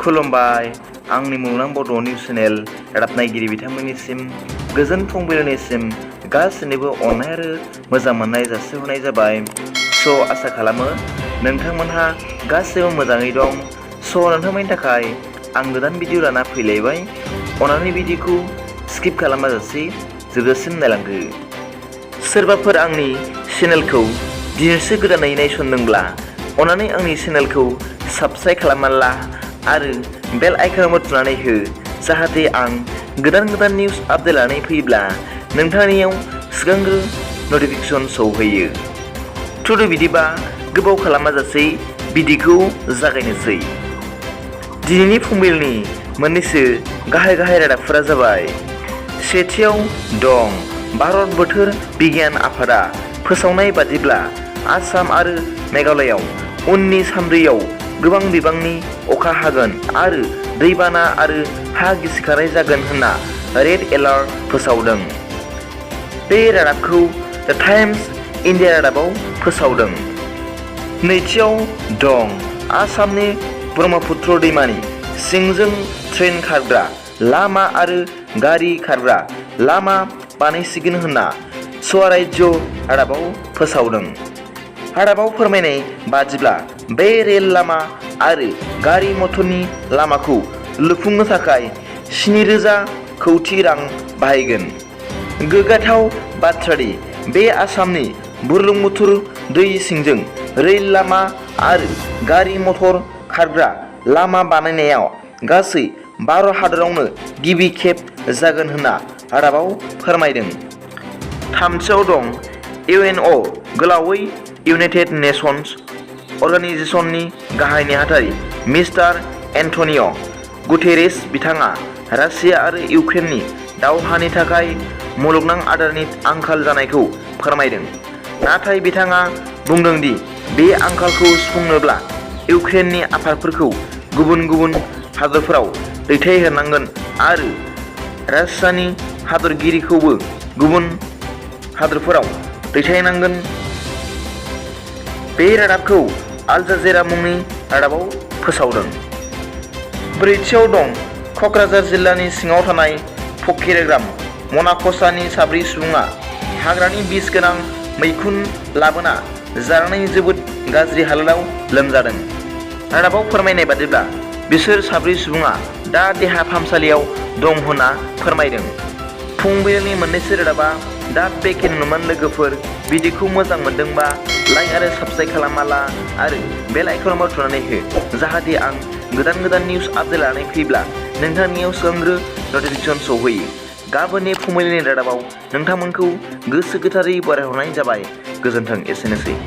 खुलुमबाय आंनि मुलुगनां बड' निउस चेनेल रादाब नायगिरि बिथांमोननिसिम गोजोन फुंबिलिनिसिम गासैनोबो अननाय आरो मोजां मोननाय जासिहरनाय जाबाय। आसा खालामो नोंथांमोनहा गासैबो मोजाङै दं। नोंथांमोननि थाखाय आं गोदान भिडिअ लाना फैलायबाय। अन्नानै भिडिअखौ स्किप खालामाजासे जोबजासिम नायलांदो। सोरबाफोर आंनि चेनेलखौ दिनैसो गोदानै नायसनदोंब्ला अन्नानै आंनि चेनेलखौ साबस्क्राइब खालामना ला आरो बेल आइकनआव थुनानै हो, जाहाथे आं गोदान निउस आपडेट लानानै फैयोब्ला नोंथांनियाव सिगांग्रो नटिफिकेसन सौहैयो। बिदिबा गोबाव खालामाजासे भिडिअखौ जागायनोसै। दिनैनि फुंबिलिनि मोननैसो गाहाय रादाबफोरा जाबाय। सेथियाव दं भारत बोथोर बिगियान आफादा फोसावनाय बादिब्ला आसाम आरो मेघालयआव उननि सानब्रैयाव गोबां बिबांनि अखा हागोन आरो दैबाना आरो हा गिसिखानाय जागोन होनना रेड एलार्ट फोसावदों। बे रादाबखौ द टाइम्स इन्डिया रादाबाव फोसावदों। नैथियाव दं आसामनि ब्रह्मपुत्र दैमानि सिंजों ट्रेन खारग्रा लामा आरो गारि खारग्रा लामा बानायसिगोन होनना स्वराज्य रादाबाव फोसावदों। रादाबाव फोरमायनाय बादिब्ला बे रेल लामा आरो गारि मटरनि लामाखौ लुफुंनो थाखाय 7,000 कौटि रां बाहायगोन। गोग्गाथाव बाथ्रादि बे आसामनि बुरलुंबुथुर दै सिंजों रेल लामा आरो गारि मटर खारग्रा लामा बानायनायाव गासै भारत हादरावनो गिबि खेब जागोन होनना रादाबाव फोरमायदों। थामथियाव दं UNO गोलावै इउनाइटेड नेशन्स अर्गानाइजेशननि गाहाय नेहाथारि मिस्टार एन्टनिय' गुटेरेस बिथाङा रासिया आरो इउक्रेननि दावहानि थाखाय मुलुगनां आदारनि आंखाल जानायखौ फोरमायदों। नाथाय बिथाङा बुंदों दि बे आंखालखौ सुफुंनोब्ला इउक्रेननि आफादफोरखौ गुबुन हादरफोराव दैथायहरनांगोन आरो रासियानि हादरगिरिखौबो गुबुन हादरफोराव दैथायनांगोन। बे रादाबखौ आल जाजिरा मुंनि रादाबाव फोसावदों। ब्रैथियाव दं क'क्राझार जिल्लानि सिङाव थानाय फकिरग्राम मनाख'सानि 7 सुबुङा हाग्रानि बिस गोनां मैखुन लाबोना जानानै जोबोद गाज्रि हालोदाव लोमजादों। रादाबाव फोरमायनाय बादिब्ला बिसोर 7 सुबुङा दा देहा फाहामसालियाव दं होनना फोरमायदों। फुंबिलिनि मोननैसो रादाबा दा बेखिनिमोन। लोगोफोर भिडिअखौ मोजां मोनदोंबा लाइक आरो साबस्क्राइब खालामना ला आरो बेल आइकनआव थुनानै हो, जाहाथे आं गोदान निउस आपडेट लानानै फैब्ला नोंथांनियाव सिगांग्रो नटिफिकेसन सौहैयो। गाबोननि फुंबिलिनि रादाबाव नोंथांमोनखौ गोसो गोथारै बरायहरनाय जाबाय। गोजोन्थों। एसेनोसै।